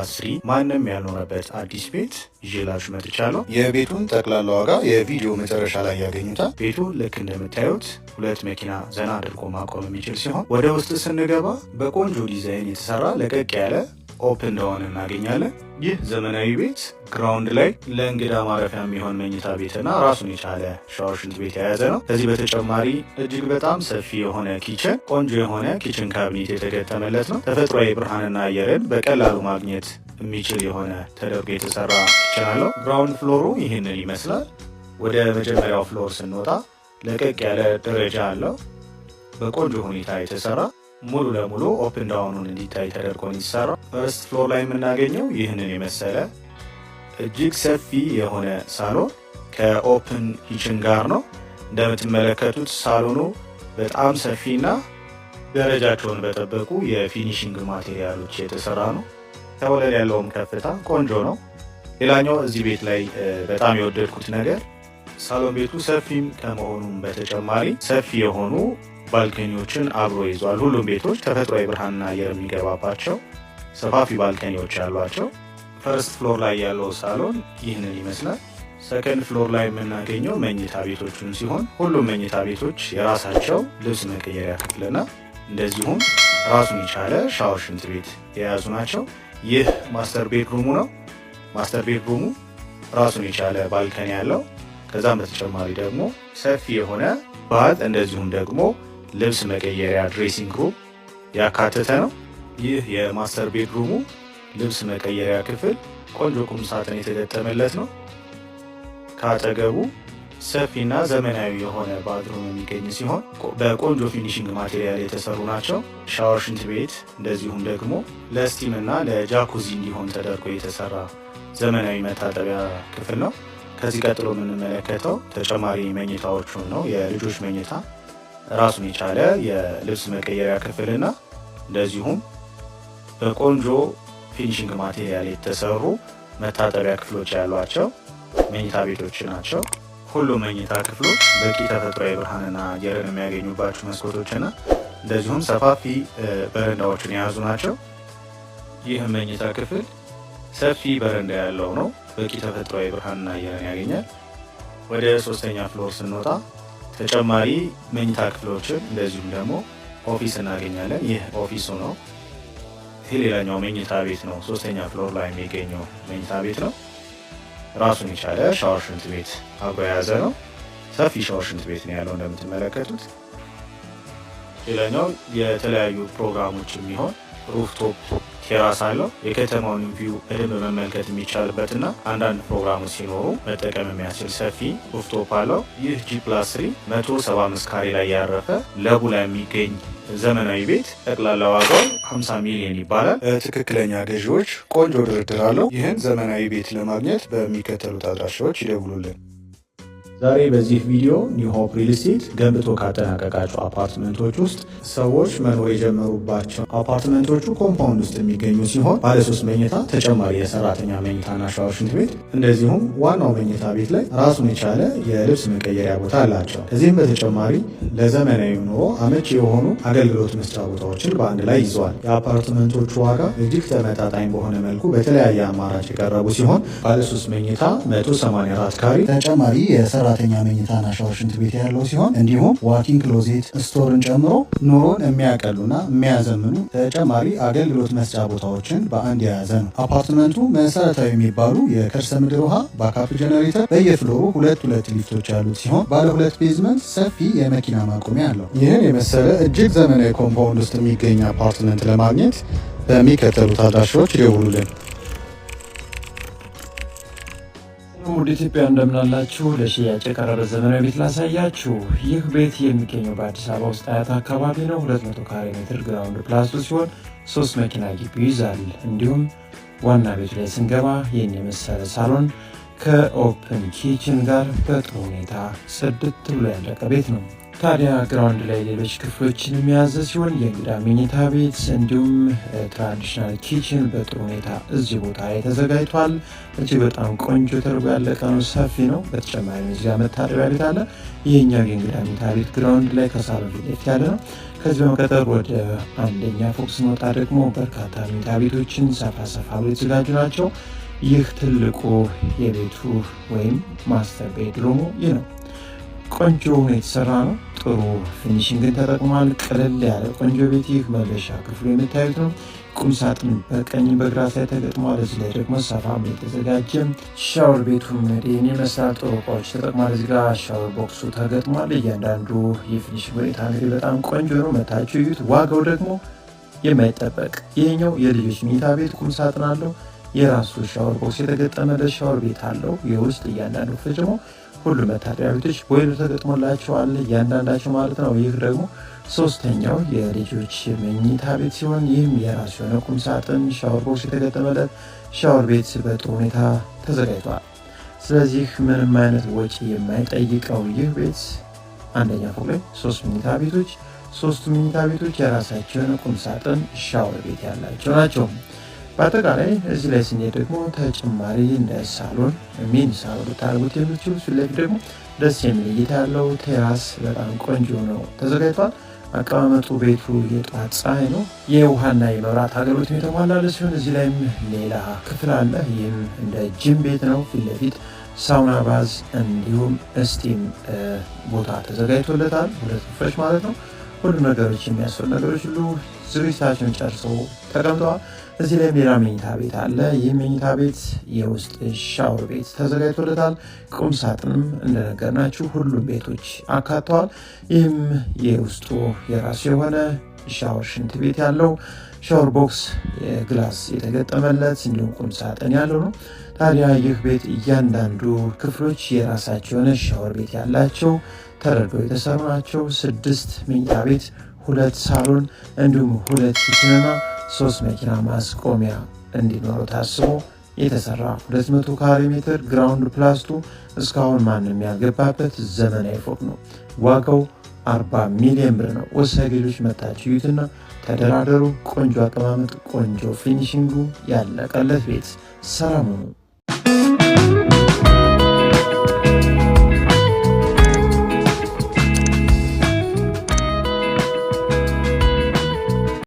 G+3 ማንም ያልኖረበት አዲስ ቤት ይዤላችሁ መጥቻለሁ። የቤቱን ጠቅላላ ዋጋ የቪዲዮ መጨረሻ ላይ ያገኙታል። ቤቱ ልክ እንደምታዩት ሁለት መኪና ዘና አድርጎ ማቆም የሚችል ሲሆን፣ ወደ ውስጥ ስንገባ በቆንጆ ዲዛይን የተሰራ ለቀቅ ያለ open dawn እናገኛለን። ይህ ዘመናዊ ቤት ground ላይ ለእንግዳ ማረፊያ የሚሆን መኝታ ቤትና ራሱን የቻለ ሻወር፣ ሽንት ቤት የያዘ ነው። ከዚህ በተጨማሪ እጅግ በጣም ሰፊ የሆነ kitchen፣ ቆንጆ የሆነ kitchen cabinet የተገጠመለት ነው። ተፈጥሯዊ ብርሃንና አየርን በቀላሉ ማግኘት የሚችል የሆነ ተደርጎ የተሰራ kitchen አለው። Ground floor ኡ ይህንን ይመስላል። ወደ መጀመሪያው floor ስንወጣ ለቀቅ ያለ ደረጃ አለው። በቆንጆ ሁኔታ የተሰራ፣ ሙሉ ለሙሉ open dawn ኡን እንዲታይ ተደርጎ የተሰራ። First floor ላይ የምናገኘው ይህንን የመሰለ እጅግ ሰፊ የሆነ ሳሎን ከ open kitchen ጋር ነው። እንደምትመለከቱት ሳሎኑ በጣም ሰፊና ደረጃቸውን በጠበቁ የ finishing material ኦች የተሰራ ነው። ከወለል ያለውም ከፍታ ቆንጆ ነው። ሌላኛው እዚህ ቤት ላይ በጣም የወደድኩት ነገር ሳሎን ቤቱ ሰፊም ከመሆኑም በተጨማሪ ሰፊ የሆኑ balcony ዎችን አብሮ ይዟል። ሁሉም ቤቶች ተፈጥሯዊ ብርሃንና አየር የሚገባባቸው ሰፋፊ balcony ዎች ያሏቸው። First floor ላይ ያለው ሳሎን ይህንን ይመስላል። Second floor ላይ የምናገኘው መኝታ ቤቶቹን ሲሆን፣ ሁሉም መኝታ ቤቶች የራሳቸው ልብስ መቀየሪያ ክፍልና እንደዚሁም ራሱን የቻለ ሻወር፣ ሽንት ቤት የያዙ ናቸው። ይህ master bedroom ኡ ነው። Master bedroom ኡ ራሱን የቻለ balcony ያለው፣ ከዛም በተጨማሪ ደግሞ ሰፊ የሆነ bath እንደዚሁም ደግሞ ልብስ መቀየሪያ dressing room ያካተተ ነው። ይህ የ master bedroom ኡ ልብስ መቀየሪያ ክፍል ቆንጆ ቁም ሳጥን የተገጠመለት ነው። ከአጠገቡ ሰፊና ዘመናዊ የሆነ bathroom የሚገኝ ሲሆን፣ በቆንጆ finishing material የተሰሩ ናቸው። ሻወር፣ ሽንት ቤት እንደዚሁም ደግሞ ለ steam እና ለጃኩዚ እንዲሆን ተደርጎ የተሰራ ዘመናዊ መታጠቢያ ክፍል ነው። ከዚህ ቀጥሎ የምንመለከተው ተጨማሪ መኝታዎቹን ነው። የልጆች መኝታ፣ ራሱን የቻለ የልብስ መቀየሪያ ክፍልና እንደዚሁም በቆንጆ finishing material የተሰሩ መታጠቢያ ክፍሎች ያሏቸው መኝታ ቤቶች ናቸው። ሁሉም መኝታ ክፍሎች በቂ ተፈጥሯዊ ብርሃንና አየርን የሚያገኙባቸው መስኮቶችና እንደዚሁም ሰፋፊ በረንዳዎችን የያዙ ናቸው። ይህ መኝታ ክፍል ሰፊ በረንዳ ያለው ነው። በቂ ተፈጥሯዊ ብርሃንና አየርን ያገኛል። ወደ ሶስተኛ floor ስንወጣ ተጨማሪ መኝታ ክፍሎችን እንደዚሁም ደግሞ office እናገኛለን። ይህ office ኡ ነው። ይህ ሌላኛው መኝታ ቤት ነው። ሶስተኛ floor ላይ የሚገኘው መኝታ ቤት ነው። ራሱን የቻለ ሻወር፣ ሽንት ቤት አብሮ የያዘ ነው። ሰፊ ሻወር፣ ሽንት ቤት ነው ያለው እንደምትመለከቱት። ሌላኛው የተለያዩ ፕሮግራሞች የሚሆን rooftop terrace አለው። የከተማውን view በደንብ መመልከት የሚቻልበትና አንዳንድ ፕሮግራሞች ሲኖሩ መጠቀም የሚያስችል ሰፊ rooftop አለው። ይህ G+3 175 ካሬ ላይ ያረፈ፣ ለቡ ላይ የሚገኝ ዘመናዊ ቤት ጠቅላላ ዋጋው 50 ሚሊዮን ይባላል። ትክክለኛ ገዢዎች ቆንጆ ድርድር አለው። ይህን ዘመናዊ ቤት ለማግኘት በሚከተሉት አድራሻዎች ይደውሉልን። ዛሬ በዚህ ቪዲዮ New Hope Real Estate ገንብቶ ካጠናቀቃቸው አፓርትመንቶች ውስጥ ሰዎች መኖር የጀመሩባቸው፣ አፓርትመንቶቹ compound ውስጥ የሚገኙ ሲሆን፣ ባለሶስት መኝታ፣ ተጨማሪ የሰራተኛ መኝታና ሻወር፣ ሽንት ቤት እንደዚሁም ዋናው መኝታ ቤት ላይ ራሱን የቻለ የልብስ መቀየሪያ ቦታ አላቸው። ከዚህም በተጨማሪ ለዘመናዊ ኑሮ አመቺ የሆኑ አገልግሎት መስጫ ቦታዎችን በአንድ ላይ ይዘዋል። የአፓርትመንቶቹ ዋጋ እጅግ ተመጣጣኝ በሆነ መልኩ በተለያየ አማራጭ የቀረቡ ሲሆን፣ ባለሶስት መኝታ 184 ካሬ ተጨማሪ የሰራተኛ መኝታና ሻወር፣ ሽንት ቤት ያለው ሲሆን፣ እንዲሁም walk-in closet፣ store ን ጨምሮ ኑሮን የሚያቀሉና የሚያዘምኑ ተጨማሪ አገልግሎት መስጫ ቦታዎችን በአንድ የያዘ ነው። አፓርትመንቱ መሰረታዊ የሚባሉ የከርሰ ምድር ውሃ፣ backup generator፣ በየ floor ኡ ሁለት ሁለት ሊፍቶች ያሉት ሲሆን፣ ባለ ሁለት basement ሰፊ የመኪና ማቆሚያ አለው። ይህን የመሰለ እጅግ ዘመናዊ compound ውስጥ የሚገኝ አፓርትመንት ለማግኘት በሚከተሉት አድራሻዎች ይደውሉልን። ውድ ኢትዮጵያ፣ እንደምናላችሁ። ለሽያጭ የቀረበ ዘመናዊ ቤት ላሳያችሁ። ይህ ቤት የሚገኘው በአዲስ አበባ ውስጥ አያት አካባቢ ነው። 200 ካሬ ሜትር ground plus ሲሆን ሶስት መኪና ግቢ ይይዛል። እንዲሁም ዋና ቤቱ ላይ ስንገባ ይህን የመሰለ ሳሎን ከ open kitchen ጋር በጥሩ ሁኔታ ጽድት ብሎ ያለቀ ቤት ነው። ታዲያ ground ላይ ሌሎች ክፍሎችን የያዘ ሲሆን የእንግዳ መኝታ ቤት እንዲሁም traditional kitchen በጥሩ ሁኔታ እዚህ ቦታ ላይ ተዘጋጅቷል። እጅግ በጣም ቆንጆ ተደርጎ ያለቀ ነው፣ ሰፊ ነው። በተጨማሪም እዚጋ መታጠቢያ ቤት አለ። ይህኛው የእንግዳ መኝታ ቤት ground ላይ ከሳሎን ፊት ለፊት ያለ ነው። ከዚህ በመቀጠል ወደ አንደኛ ፎቅ ስንወጣ ደግሞ በርካታ መኝታ ቤቶችን ሰፋ ሰፋ ብሎ የተዘጋጁ ናቸው። ይህ ትልቁ የቤቱ ወይም master bedroom ኡ ይህ ነው። ቆንጆ ሆኖ የተሰራ ነው። ጥሩ finishing ን ተጠቅሟል። ቅልል ያለ ቆንጆ ቤት። ይህ መልበሻ ክፍሉ የምታዩት ነው። ቁም ሳጥን በቀኝ በግራ ላይ ተገጥሟል። እዚህ ላይ ደግሞ ሰፋ የተዘጋጀ ሻወር ቤቱም ይህን ይመስላል። ጥሩ እቃዎች ተጠቅሟል። እዚህ ጋር shower box ኡ ተገጥሟል። እያንዳንዱ የ finishing ሁኔታ እንግዲህ በጣም ቆንጆ ነው። መታችሁ እዩት። ዋጋው ደግሞ የማይጠበቅ ይሄኛው የልጆች መኝታ ቤት ቁም ሳጥን አለው። የራሱ shower box የተገጠመለት ሻወር ቤት አለው። የውስጥ እያንዳንዱ ክፍል ደግሞ ሁሉም መታጠቢያ ቤቶች ቦይለር ተገጥሞላቸዋል እያንዳንዳቸው ማለት ነው። ይህ ደግሞ ሶስተኛው የልጆች መኝታ ቤት ሲሆን ይህም የራሱ የሆነ ቁም ሳጥን፣ shower box የተገጠመለት ሻወር ቤት በጥሩ ሁኔታ ተዘጋጅቷል። ስለዚህ ምንም አይነት ወጪ የማይጠይቀው ይህ ቤት አንደኛ ፎቅ ላይ ሶስት መኝታ ቤቶች፣ ሶስቱ መኝታ ቤቶች የራሳቸው የሆነ ቁም ሳጥን፣ ሻወር ቤት ያላቸው ናቸው። በአጠቃላይ እዚህ ላይ ስንሄድ ደግሞ ተጨማሪ እንደ ሳሎን mini ሳሎን ልታደርጉት የምትችሉ ፊት ለፊት ደግሞ ደስ የሚል እይታ ያለው terrace በጣም ቆንጆ ነው ተዘጋጅቷል። አቀማመጡ ቤቱ የጠዋት ፀሐይ ነው። የውሃና የመብራት አገልግሎት የተሟላለት ሲሆን እዚህ ላይም ሌላ ክፍል አለ። ይህም እንደ ጅም ቤት ነው። ፊት ለፊት sauna bath እንዲሁም steam ቦታ ተዘጋጅቶለታል። ሁለት ክፍሎች ማለት ነው። ሁሉም ነገሮች የሚያስፈልጉ ነገሮች ሁሉ ዝግጅታቸውን ጨርሰው ተቀምጠዋል። እዚህ ላይ ሌላ መኝታ ቤት አለ። ይህ መኝታ ቤት የውስጥ ሻወር ቤት ተዘጋጅቶለታል። ቁም ሳጥንም እንደነገርናችሁ ሁሉም ቤቶች አካተዋል። ይህም የውስጡ የራሱ የሆነ ሻወር ሽንት ቤት ያለው shower box glass የተገጠመለት እንዲሁም ቁም ሳጥን ያለው ነው። ታዲያ ይህ ቤት እያንዳንዱ ክፍሎች የራሳቸው የሆነ ሻወር ቤት ያላቸው ተደርገው የተሰሩ ናቸው። 6 መኝታ ቤት፣ 2 ሳሎን እንዲሁም 2 kitchen ና 3 መኪና ማስቆሚያ እንዲኖረው ታስቦ የተሰራ 200 ካሬ ሜትር ground plus 2 እስካሁን ማንም ያልገባበት ዘመናዊ ፎቅ ነው። ዋጋው 40 ሚሊዮን ብር ነው። ወሳኝ ገዢዎች መታችሁ እዩትና ተደራደሩ። ቆንጆ አቀማመጥ፣ ቆንጆ finishing ኡ ያለቀለት ቤት። ሰላም ሁኑ።